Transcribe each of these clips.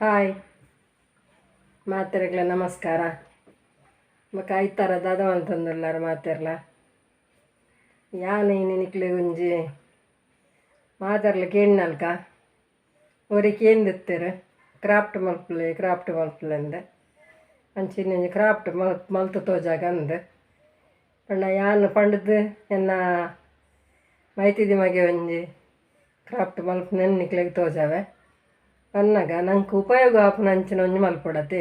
Hi ಮಾತೆರೆಗ್ಲ ನಮಸ್ಕಾರ. ಬೊಕ ಐತಾರ ದಾದ ಮಲ್ತೊಂದುಲ್ಲಾರ್ ಮಾತೆರ್ಲ. ಯಾನ್ ಇನಿ ನಿಕ್ಲೆಗ್ ಒಂಜಿ ಮಾತೆರ್ಲ ಕೇಂಡ್ನಲ್ಕ ಒರಿ ಕೇಂದಿತ್ತೆರ್ ಕ್ರಾಫ್ಟ್ ಮಲ್ಪುಲೆ ಕ್ರಾಫ್ಟ್ ಮಲ್ಪುಲೆ ಅಂದ್. ಅಂಚ ಇನಿ ಒಂಜಿ ಕ್ರಾಫ್ಟ್ ಮಲ್ತ್ ತೋಜಾಗ ಅಂದ್. ಪಂಡ ಯಾನ್ ಪಂಡ್ದ್ ಎನ್ನ ಮೈತಿದಿ ಮಗೆ ಒಂಜಿ ಕ್ರಾಫ್ಟ್ ಮಲ್ಪುನೆನ್ ನಿಕ್ಲೆಗ್ ತೋಜಾವೆ. ಪನ್ನಗ ನಂಕ್ ಉಪಯೋಗ ಆಪುನ ಅಂಚಿನ ಒಂಜಿ ಮಲ್ಪೊಡತೆ.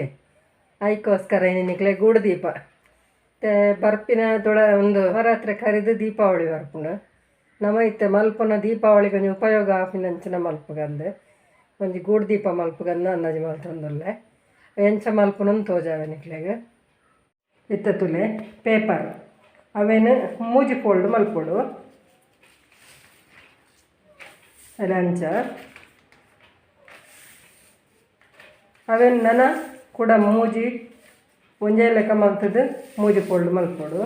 ಐಕೋಸ್ಕರ ಇನಿ ನಿಕ್ಲೆಗ್ ಗೂಡುದೀಪ ಇತ್ತೆ ಬರ್ಪಿನ ತುಳ ಉಂದು ನವರಾತ್ರಿ ಕರಿದ್ ದೀಪಾವಳಿ ಬರ್ಪುಂಡು. ನಮ ಇತ್ತೆ ಮಲ್ಪುನ ದೀಪಾವಳಿಗ್ ಒಂಜಿ ಉಪಯೋಗ ಆಪಿನಂಚಿನ ಮಲ್ಪುಗಂದ್ ಒಂಜಿ ಗೂಡುದೀಪ ಮಲ್ಪುಗಂದ್ ಅಂದಾಜಿ ಮಲ್ತೊಂದುಲ್ಲೆ. ಎಂಚ ಮಲ್ಪುನಂದ್ ತೋಜಾವೆ ನಿಕ್ಲೆಗ್. ಇತ್ತೆ ತುಲೆ ಪೇಪರ್ ಅವೆನ್ ಮೂಜಿ ಫೋಲ್ಡ್ ಮಲ್ಪೊಡು. ಅಲ್ಲ ಅಂಚ ಅವೆನ್ ನನ ಕುಡ ಮೂಜಿ ಒಂಜೇ ಲೆಕ್ಕ ಮಲ್ತುದು ಮೂಜಿ ಫೋಲ್ಡ್ ಮಲ್ಪೊಡು.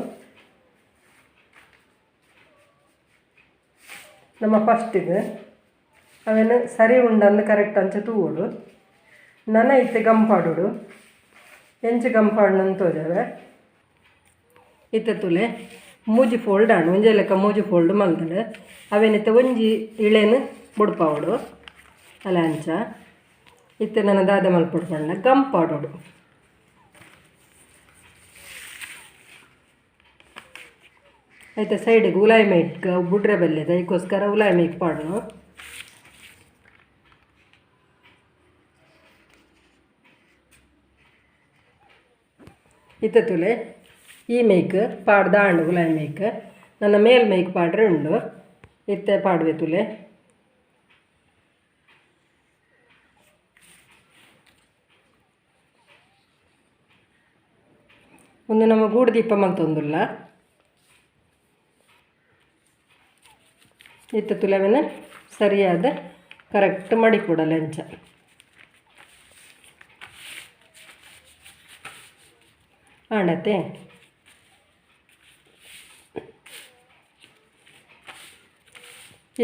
ನಮ್ಮ ಫಸ್ಟಿಗೆ ಅವೆನ್ ಸರಿ ಉಂಡಂದು ಕರೆಕ್ಟ್ ಅಂಚ ತೂವೊಡು. ನನ ಇತ್ತೆ ಗಂಪಾಡೋಡು. ಎಂಚ ಗಂಪಾಡೋಣ ತೋಜಾವೆ. ಇತ್ತೆ ತುಲೆ ಮೂಜಿ ಫೋಲ್ಡ್ ಆಂಡ್ ಒಂಜೇ ಲೆಕ್ಕ ಮೂಜಿ ಫೋಲ್ಡ್ ಮಲ್ತುಂಡು. ಅವೆನ್ ಇತ್ತೆ ಒಂಜಿ ಇಳೆನ್ ಬುಡ್ಪಾವೊಡು. ಅಲ್ಲ ಅಂಚ ಇತ್ತೆ ನನ್ನ ದಾದ ಮಲ್ಪೊಡು ಪಂಡ ಗಂಪಾಡೋಡು. ಐತ ಸೈಡ್ಗೆ ಉಲಾಯಿ ಮೈಟ್ ಬುಡ್ರೆ ಬಲ್ಲೆದ ಐಕೋಸ್ಕರ ಉಲಾಯಿ ಮೈಕ್ ಪಾಡೋಣ. ಇತ್ತೆ ತುಲೆ ಈ ಮೇಕ್ ಪಾಡ್ದ ಆಂಡ್ ಉಲಾಯಿ ಮೇಕ್. ನನ್ನ ಮೇಲ್ ಮೇಕ್ ಪಾಡ್ರೆ ಉಂಡು. ಇತ್ತೆ ಪಾಡುವೆ ತುಲೆ. ಒಂದು ನಮ್ಮ ಗೂಡುದೀಪ ಮಲ್ತೊಂದುಲ್ಲ. ಇತ್ತೆ ತುಲೆವೆನ ಸರಿಯಾದ ಕರೆಕ್ಟ್ ಮಡಿಪೊಡಲ ಅಂಚ. ಆಂಡತೆ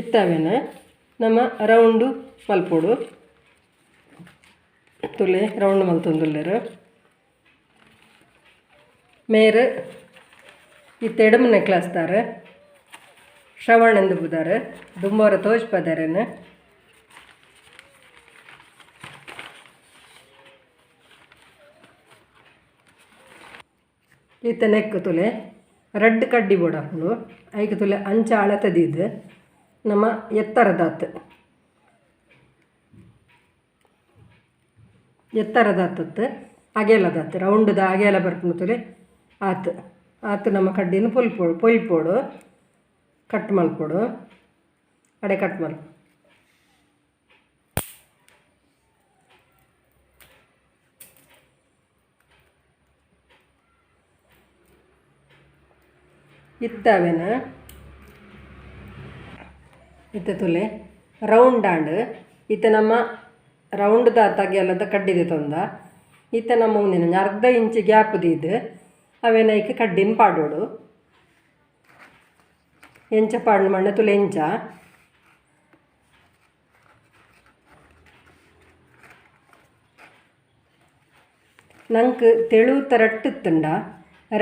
ಇತ್ತವೆನ ನಮ್ಮ ರೌಂಡು ಮಲ್ಪೊಡು. ತುಲೆ ರೌಂಡ್ ಮಲ್ತೊಂದುಲ್ಲೆರ್. ಮೇರ್ ಇತ್ತೆ ಎಡಮನೆ ಕ್ಲಾಸ್ದಾರ್ ಶ್ರವಣ್ ಎಂದು ಬುದಾರ್ ದುಂಬೋರ ತೋಜ್ಪದಾರೆನ್. ಇತ್ತೆ ನೆಕ್ ತುಲೆ ರಡ್ಡ್ ಕಡ್ಡಿ ಬೋಡಾಪುಂಡು. ಐಕ್ ತುಲೆ ಅಂಚ ಅಳತೆ ದೀದ್ ನಮ್ಮ ಎತ್ತರದಾತ್ ಎತ್ತರದಾತತ್ ಅಗೆಲದಾತ್ ರೌಂಡ್ದ ಅಗೆಲ ಬರ್ಪುಂಡು ತುಲೆ ಆತ್ ಆತ್ ನಮ್ಮ ಕಡ್ಡಿನ ಪೊಲ್ಪೊಡು ಪೊಯ್ಪೊಡು ಕಟ್ ಮಲ್ಪೊಡು. ಅಡೆ ಕಟ್ ಮಲ್ಪ. ಇತ್ತವೆನ ಇತ್ತೆ ತುಲೆ ರೌಂಡ್ ಆಂಡ್. ಇತ್ತೆ ನಮ್ಮ ರೌಂಡ್ ದಾತ್ ಅಗೆಲದ ಕಡ್ಡಿ ತೊಂದ. ಇತ್ತೆ ನಮ್ಮ ಒಂದಿನ ಅರ್ಧ ಇಂಚ್ ಗ್ಯಾಪ್ ದೀದ್ ಅವೆನ್ ಐಕ್ ಕಡ್ಡಿನ ಪಾಡೋಡು. ಎಂಚ ಪಾಡ್ನ ಮಣ್ಣ ತುಲೆ ಎಂಚ ನಂಕ್ ತೆಳುತ ರಟ್ಟು ಇತ್ತುಂಡ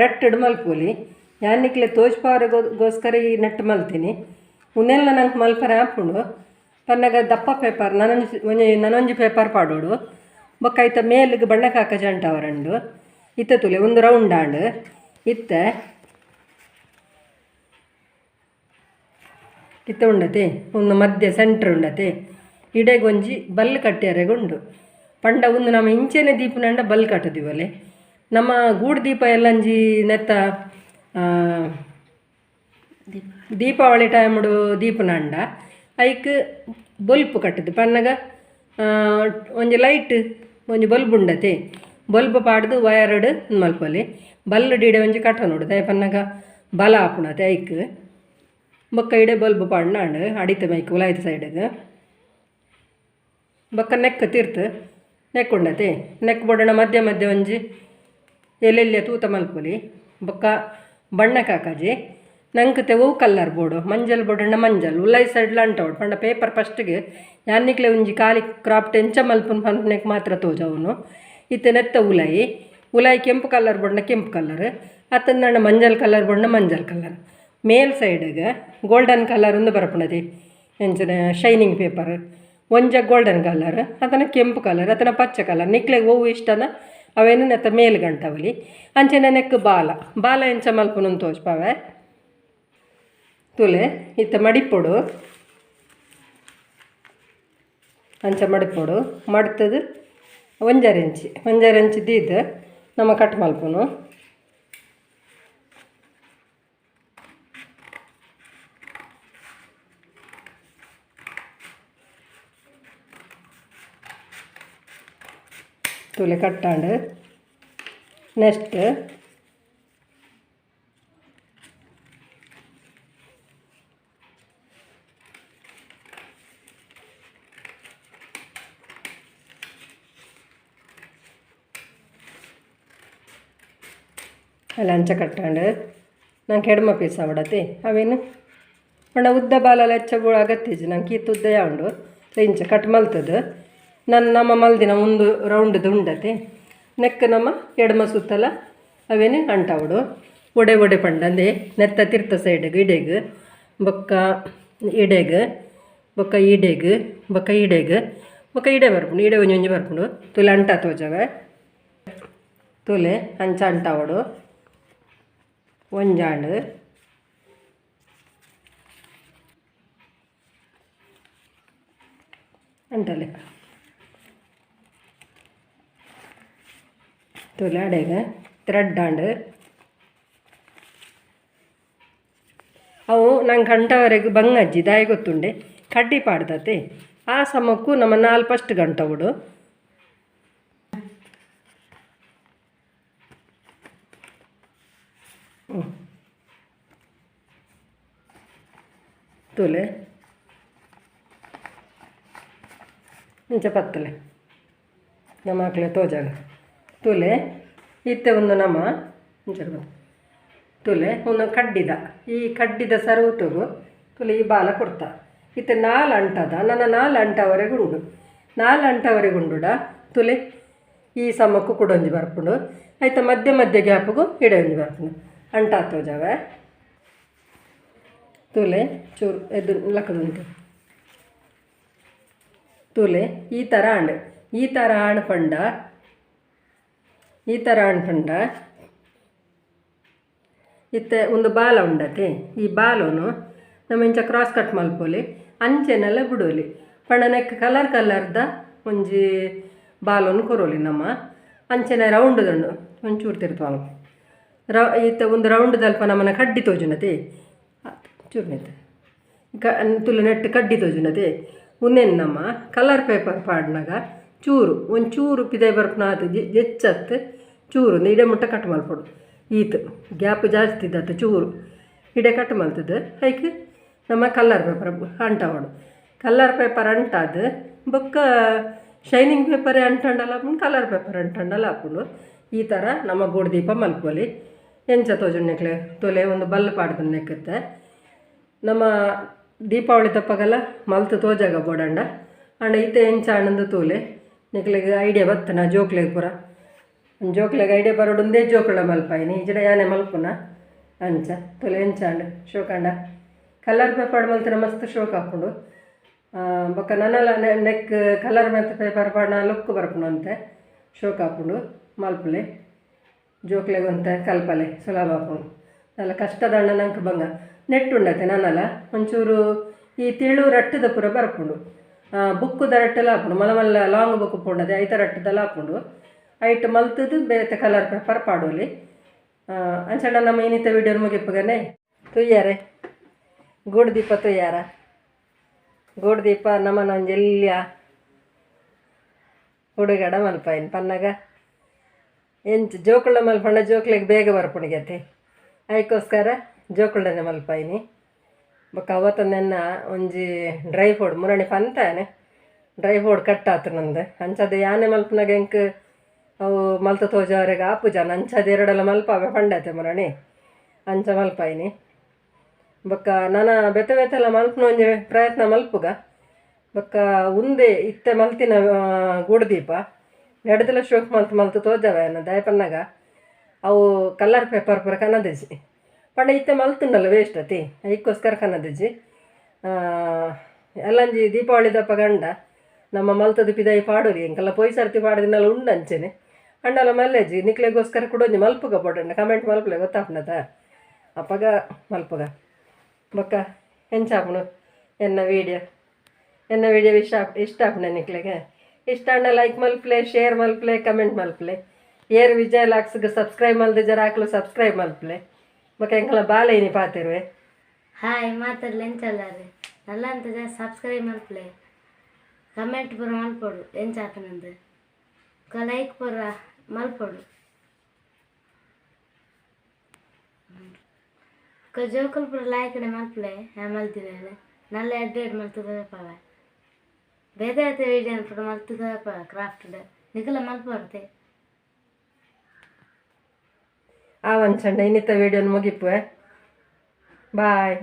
ರಟ್ಟಡ್ ಮಲ್ಪೊಲಿ. ಯಾನ್ ನಿಕ್ಲೆ ತೋಜ್ಪಾವರೆಗೋಸ್ಕರ ಈ ನೆಟ್ ಮಲ್ತೀನಿ. ಉಂದೆಲ್ಲ ನಂಕ್ ಮಲ್ಪರೆ ಆಪುಂಡು. ಪನ್ನಗ ದಪ್ಪ ಪೇಪರ್ ನನೊಂಜಿ ಒಂಜಿ ನನೊಂಜಿ ಪೇಪರ್ ಪಾಡೋಡು. ಬೊಕ್ಕ ಐತ ಮೇಲ್ಗ್ ಬಣ್ಣ ಕಾಕಜಿ ಅಂಟಾವರಂಡು. ಇತ್ತೆ ತುಲೆ ಒಂದು ರೌಂಡ್ ಆಂಡ್. ಇತ್ತೆ ಇತ್ತೆ ಉಂಡತೆ ಒಂದು ಮಧ್ಯ ಸೆಂಟ್ರ್ ಉಂಡತೆ. ಇಡೆಗ್ ಒಂಜಿ ಬಲ್ಲ್ ಕಟ್ಟಿಯರೆಗ್ ಉಂಡು. ಪಂಡ ಉಂದು ನಮ್ಮ ಇಂಚೆನೆ ದೀಪುನಂಡ ಬಲ್ಲ್ ಕಟ್ಟುದಿವಲೆ. ನಮ್ಮ ಗೂಡು ದೀಪ ಎಲ್ಲಂಜಿ ನೆತ್ತ ದೀಪಾವಳಿ ಟೈಮ್ಡು ದೀಪುನಂಡ ಐಕ್ ಬೊಲ್ಪು ಕಟ್ಟುದು. ಪನ್ನಗ ಒಂಜಿ ಲೈಟ್ ಒಂಜಿ ಬಲ್ಬ್ ಉಂಡತೆ. ಬಲ್ಬ್ ಪಾಡ್ದು ವಯರ್ಡ್ ಮಲ್ಪೊಲಿ. ಬಲ್ಲ್ ಇಡೆ ಒಂಜಿ ಕಟ್ಟೊನೊಡು ದಾಯೆ ಪನ್ನಗ ಬಲ ಆಪುಂಡತೆ ಐಕ್. ಬೊಕ್ಕ ಇಡೆ ಬಲ್ಬ್ ಪಾಡ್ನಾಂಡ್ ಅಡಿತ ಮೈಕ್ ಉಲಾಯಿದ ಸೈಡ್ಗ್. ಬೊಕ್ಕ ನೆಕ್ ತಿರ್ತ್ ನೆಕ್ ಉಂಡತೆ. ನೆಕ್ ಬೋಡಣ ಮಧ್ಯ ಮಧ್ಯ ಒಂಜಿ ಎಲ್ಲೆಲ್ಯ ತೂತ ಮಲ್ಪೊಲಿ. ಬೊಕ್ಕ ಬಣ್ಣ ಕಾಕಜಿ ನಂಕತೆ ಒವು ಕಲ್ಲರ್ ಬೋಡು ಮಂಜಲ್ ಬೋಡಂಡ ಮಂಜಲ್ ಉಲೈ ಸೈಡ್ಲ ಅಂಟವಡು ಪಂಡ ಪೇಪರ್ ಫಸ್ಟ್ಗೆ ಯಾನಿಕ್ಲೆ ಒಂಜಿ ಖಾಲಿ ಕ್ರಾಫ್ಟ್ ಎಂಚ ಮಲ್ಪುನು ಪನ್ಪುನೆಕ್ ಮಾತ್ರ ತೋಜಾವುನು. ಇತ್ತೆ ನೆತ್ತ ಉಲೈ ಉಲೈ ಕೆಂಪು ಕಲರ್ ಬೋಡಂಡ ಕೆಂಪು ಕಲರ್ ಅತ್ತಂದಣ್ಣ ಮಂಜಲ್ ಕಲರ್ ಬೋಡಂಡ ಮಂಜಲ್ ಕಲರ್. ಮೇಲ್ ಸೈಡ್ಗೆ ಗೋಲ್ಡನ್ ಕಲರ್ ಒಂದು ಬರ್ಪುಂಡತಿ ಎಂಚನ ಶೈನಿಂಗ್ ಪೇಪರ್ ಒಂಜ ಗೋಲ್ಡನ್ ಕಲರ್ ಅತನ ಕೆಂಪು ಕಲರ್ ಅತನ ಪಚ್ಚ ಕಲರ್ ನಿಕ್ಲೆಗ್ ಒವು ಇಷ್ಟನ ಅವೇನು ನೆತ್ತ ಮೇಲ್ ಗಂಟವಲಿ. ಅಂಚನೆ ನೆಕ್ ಬಾಲ ಬಾಲ ಎಂಚ ಮಲ್ಪುನು ತೋಜ್ಪಾವೆ. ತುಲೆ ಇತ್ತ ಮಡಿಪೊಡು ಅಂಚ ಮಡಿಪೊಡು ಮಡ್ತದು ಒಂಜಾರು ಇಂಚಿ ಒಂಜಾರು ಇಂಚಿ ದೀದ್ ನಮ್ಮ ಕಟ್ ಮಲ್ಪುನು. ತುಲೆ ಕಟ್ಟಾಂಡು ನೆಕ್ಸ್ಟ್ ಅಲ್ಲ ಅಂಚ ಕಟ್ಟಾಂಡು ನಂಗೆ ಎಡಮ ಪೀಸ್ ಆವಡತಿ ಅವೇನು ಪಂಡ ಉದ್ದ ಬಾಲಲ ಹೆಚ್ಚ ಅಗತ್ಯ ನಂಗೆ ಈತ್ ಉದ್ದ ಉಂಡು ಇಂಚ ಕಟ್ ಮಲ್ತದ ನನ್ನ ನಮ್ಮ ಮಲ್ದಿನ ಒಂದು ರೌಂಡ್ದು ಉಂಡತಿ ನೆಕ್ ನಮ್ಮ ಎಡಮ ಸುತ್ತಲ ಅವೇನು ಅಂಟಾವಡು ಒಡೆ ಒಡೆ ಪಂಡಂದೆ ನೆತ್ತ ತಿರ್ತ ಸೈಡ್ಗೆ ಇಡೆಗ್ ಬೊಕ್ಕ ಇಡೆಗ್ ಬೊಕ್ಕ ಇಡೆಗ್ ಬೊಕ್ಕ ಇಡೆಗ್ ಬೊಕ್ಕ ಇಡೆ ಬರ್ಪುಂಡು ಇಡೆ ಒಂಜಿ ಒಂಜಿ ಬರ್ಪುಂಡು ತುಲೆ ಅಂಟ ತೋಜವೆ ತುಲೆ ಅಂಚ ಅಂಟಾವಡು ಒಂಜಾಂಡು ಅಂಟಲೆ ತುಲೆ ಅಡೆಗ ಥ್ರೆಡ್ ಆಂಡ್ ಅವು ನಂಗೆ ಗಂಟವರೆಗೆ ಬಂಗಜ್ಜಿ ದಾಯಿ ಗೊತ್ತುಂಡೆ ಕಡ್ಡಿ ಪಾಡ್ದತೆ ಆ ಸಮಕ್ಕೂ ನಮ್ಮ ನಾಲ್ ಫಸ್ಟ್ ಗಂಟವುಡು. ತುಲೆ ಇಂಚ ಪತ್ತಲೆ ನಮ್ಮ ಆಕಲೆ ತೋಜಾಗ ತುಲೆ ಇತ್ತೆ ಒಂದು ನಮ್ಮ ತುಲೆ ಒಂದು ಕಡ್ಡಿದ ಈ ಕಡ್ಡಿದ ಸರುತುಗು ತುಲೆ ಈ ಬಾಲ ಕೊಡ್ತಾ ಇತ್ತೆ ನಾಲ್ ಅಂಟದ ನನ್ನ ನಾಲ್ ಅಂಟವರೆಗೆ ಉಂಡು ನಾಲ್ ಅಂಟವರೆಗೆ ಉಂಡುಡ ತುಲೆ ಈ ಸಮಕ್ಕು ಕುಡೊಂಜಿ ಬರ್ಪುಂಡು ಆಯ್ತಾ ಮಧ್ಯೆ ಮಧ್ಯೆ ಗ್ಯಾಪ್ಗೂ ಇಡೆ ಒಂಜಿ ಬರ್ಪುಂಡು ಅಂಟ ತೋಜಾವೆ ತುಲೆ ಚೂರು ಎದ್ದು ಲಕ್ಕದುಂಟು ತುಲೆ ಈ ಥರ ಆಂಡ್ ಈ ಥರ ಆಣ್ ಪಂಡ ಈ ಥರ ಆಣ್ ಪಂಡ ಇತ್ತೆ ಒಂದು ಬಾಲ ಉಂಡತೆ ಈ ಬಾಲನು ನಮ್ಮ ಇಂಚ ಕ್ರಾಸ್ ಕಟ್ ಮಲ್ಪೊಲಿ ಅಂಚೆನೆಲ್ಲ ಬಿಡೋಲಿ ಪಂಡ ನೆಕ್ ಕಲರ್ ಕಲರ್ದ ಒಂಜಿ ಬಾಲನ್ನು ಕೊರೋಲಿ ನಮ್ಮ ಅಂಚೆನೆ ರೌಂಡ್ದುಂಡು ಒಂಚೂರು ತಿರ್ತು ಇತ್ತೆ ಒಂದು ರೌಂಡ್ ದಲ್ಪ ನಮ್ಮನ ಕಡ್ಡಿ ತೋಜುನತೆ ಚೂರ್ನೈತೆ ಕ ತುಲೆ ನೆಟ್ಟು ಕಡ್ಡಿ ತೋಜುನತೆ ಉನ್ನೇನು ನಮ್ಮ ಕಲರ್ ಪೇಪರ್ ಪಾಡ್ನಾಗ ಚೂರು ಒಂಚೂರು ಪಿದೈ ಬರ್ಪುನ ಆತು ಹೆಚ್ಚತ್ತು ಚೂರು ಇಡೆ ಮುಟ್ಟ ಕಟ್ ಮಲ್ಪೊಡು ಈತ್ ಗ್ಯಾಪ್ ಜಾಸ್ತಿ ಇದ್ದತ್ತು ಚೂರು ಇಡೆ ಕಟ್ ಮಲ್ತದ್ದು ಐಕ್ ನಮ್ಮ ಕಲರ್ ಪೇಪರ್ ಅಂಟಾವಡು ಕಲರ್ ಪೇಪರ್ ಅಂಟಾದ ಬೊಕ್ಕ ಶೈನಿಂಗ್ ಪೇಪರೇ ಅಂಟಂಡಲ ಆಪುಂಡು ಕಲರ್ ಪೇಪರ್ ಅಂಟಂಡಲ ಆಪುಂಡು. ಈ ಥರ ನಮ್ಮ ಗೂಡು ದೀಪ ಮಲ್ಪೊಲಿ. ಎಂಚ ತೋಜುಂಡು ತೊಲೆ ಒಂದು ಬಲ್ಲು ಪಾಡ್ದು ನೆಕ್ಕತ್ತೆ ನಮ್ಮ ದೀಪಾವಳಿ ತಪ್ಪಗಲ್ಲ ಮಲ್ತು ತೋಜಾಗ ಬೋಡಂಡ ಅಂಡ ಇತ್ತೆ ಎಂಚ ಆಣಂದು ತೂಲೆ ನಿಕ್ಲೆಗ್ ಐಡಿಯಾ ಬತ್ತನ ಜೋಕ್ಲೆಗ್ ಪೂರ ಜೋಕ್ಲೆಗ್ ಐಡಿಯಾ ಬರೋಡೊಂದೇ ಜೋಕುಳ ಮಲ್ಪಾಯಿನಿ ಇಜಡ ಯಾನೆ ಮಲ್ಪುನ ಅಂಚ ತೊಲೆ ಎಂಚ ಆಂಡ್ ಶೋಕಾಂಡ ಕಲರ್ ಪೇಪರ್ ಮಲ್ತಿನ ಮಸ್ತ್ ಶೋಕ್ ಆಪುಂಡು. ಬೊಕ್ಕ ನನಲ ನೆಕ್ ಕಲರ್ ಮಲ್ತ್ ಪೇಪರ್ ಪಾಡ್ನ ಲುಕ್ ಬರ್ಪುಂಡು ಅಂತೆ ಶೋಕ್ ಆಪುಂಡು ಮಲ್ಪುಲೆ ಜೋಕ್ಲೆಗ್ ಒಂತೆ ಕಲ್ಪಲೆ ಸುಲಭ ಆಪುಂಡು ನಲ್ಲ ಕಷ್ಟದಂಡ ನಂಗೆ ಬಂಗ ನೆಟ್ಟುಂಡತೆ ನನ್ನಲ ಒಂಚೂರು ಈ ತೆಳು ರಟ್ಟದ ಪೂರ ಬರ್ಪುಂಡು ಬುಕ್ಕುದ ರಟ್ಟೆಲ್ಲ ಆಪುಂಡು ಮಲ್ಲ ಮಲ್ಲ ಲಾಂಗ್ ಬುಕ್ ಪೋಂಡದೆ ಐತ ರಟ್ಟದೆಲ್ಲ ಆಪುಂಡು ಐಟ್ ಮಲ್ತದು ಬೇತೆ ಕಲರ್ ಪೇಪರ್ ಪಾಡೋಲಿ. ಅಂಚಂಡ ನಮ್ಮ ಏನಿತ್ತ ವಿಡಿಯೋ ಮುಗಿಪ್ಪಗನೆ ತುಯ್ಯಾರೆ ಗೂಡು ದೀಪ ತುಯ್ಯಾರ ಗೂಡು ದೀಪ ನಮ್ಮನ ಒಂಜೆಲ್ಯ ಹುಡುಗಡ ಮಲ್ಪಾಯಿನ ಪನ್ನಗ ಎಂಚ ಜೋಕುಳ ಮಲ್ಪಂಡ ಜೋಕ್ಲೆಗ್ ಬೇಗ ಬರ್ಪುಂಡು ಐಕೋಸ್ಕರ ಜೋಕುಳನೆ ಮಲ್ಪಾಯಿನಿ. ಬೊಕ್ಕ ಅವತ್ತೊಂದೆನ್ನ ಒಂಜಿ ಡ್ರೈ ಫ್ರೂಟ್ ಮುರಣಿ ಪಂತಾನೆ ಡ್ರೈ ಫ್ರೂಟ್ ಕಟ್ಟಾತು ನಂದು ಅಂಚದ ಯಾನೆ ಮಲ್ಪುನಾಗ ಎಂಕ್ ಅವು ಮಲ್ತ ತೋಜಾವರೆಗೆ ಆಪುಜಾನ ಅಂಚದ ಎರಡೆಲ್ಲ ಮಲ್ಪಾವೆ ಪಂಡತೆ ಮುರಣಿ ಅಂಚ ಮಲ್ಪಾಯಿನಿ. ಬೊಕ್ಕ ನನ ಬೇತೆ ಬೇತೆಲ ಮಲ್ಪುನ ಒಂಜಿ ಪ್ರಯತ್ನ ಮಲ್ಪುಗ. ಬೊಕ್ಕ ಉಂದೆ ಇತ್ತೆ ಮಲ್ತಿನ ಗೂಡುದೀಪ ನೆಡ್ದಲ ಶೋಕ್ ಮಲ್ತ್ ಮಲ್ತ್ ತೋಜವೆ ದಾಯೆ ಪನ್ನಗ ಅವು ಕಲರ್ ಪೇಪರ್ ಪೂರ ಕನದಿಜಿ. ಪಂಡ ಇತ್ತೆ ಮಲ್ತುಂಡಲ್ಲ ವೇಸ್ಟ್ ಅತಿ, ಐಕ್ಕೋಸ್ಕರ ಕನದಿಜಿ. ಎಲ್ಲಂಜಿ ದೀಪಾವಳಿದಪ್ಪ ಗಂಡ ನಮ್ಮ ಮಲ್ತದ ಪಿದಾಯಿ ಪಾಡೋಲಿ, ಎಂಕಲ್ಲ ಪೋಯಿ ಸರ್ತಿ ಪಾಡ್ದಿನಲ್ಲ ಉಂಡು ಅಂಚೆನೆ. ಅಂಡಲ ಮಲ್ಲೆಜಿ ನಿಕ್ಲೆಗೋಸ್ಕರ ಕೂಡ ಒಂಜಿ ಮಲ್ಪುಗ ಬೋಡಂಡ ಕಮೆಂಟ್ ಮಲ್ಪಲೆ ಗೊತ್ತಾಪುನತ ಅಪಗ ಮಲ್ಪುಗ. ಬೊಕ್ಕ ಎಂಚಾಪುಂಡು ಎನ್ನ ವೀಡಿಯೋ, ಎನ್ನ ವೀಡಿಯೋ ಇಷ್ಟ ಇಷ್ಟ ಆಪುಂಡ ನಿಕ್ಲೆಗೆ? ಇಷ್ಟ ಆಂಡ ಲೈಕ್ ಮಲ್ಪಲೆ, ಶೇರ್ ಮಲ್ಪಲೆ, ಕಮೆಂಟ್ ಮಲ್ಪಲೆ. ಏರ್ ವಿಜಯ್ ಲಾಕ್ಸ್ಗೆ ಸಬ್ಸ್ಕ್ರೈಬ್ ಮಲ್ದಿಜರ ಆಕ್ಲು ಸಬ್ಸ್ಕ್ರೈಬ್ ಮಲ್ಪಲೆ. ಬೊಕ್ಕ ಎಂಕಲ ಬಾಲೆ ಇನಿ ಪಾತೆರುವೆ. ಹಾಯ್ ಮಾತಾಡ್ಲೆ ಎಂಚಲ್ಲಾರೆ ನಲ್ಲ ಅಂತ ಜಾಸ್ತಿ ಸಬ್ಸ್ಕ್ರೈಬ್ ಮಲ್ಪಲೆ, ಕಮೆಂಟ್ ಪೂರ ಮಲ್ಪೊಡು ಎಂಚ ಆಪುನಂದು, ಬೊಕ್ಕ ಲೈಕ್ ಪೂರ ಮಲ್ಪೊಡು. ಬೊಕ್ಕ ಜೋಕುಲು ಪೂರ ಲೈಕ್ ಮಲ್ಪಲೆ ಮಲ್ತಿನ ನಲ್ಲ ಎಡ್ಡೆ ಎಡ್ ಮಲ್ತದ ಪವೆ ಬೇತೆ ಬೇತೆ ವೀಡಿಯೋ ಪೂರ ಮಲ್ತದ ಕ್ರಾಫ್ಟ್ ನಿಕಲ ಮಲ್ಪೊರ್ತೆ. ಆ ಒಂಚಂಡ ಇನ್ನಿತ ವೀಡಿಯೋನ ಮುಗಿಪುವೆ. ಬಾಯ್.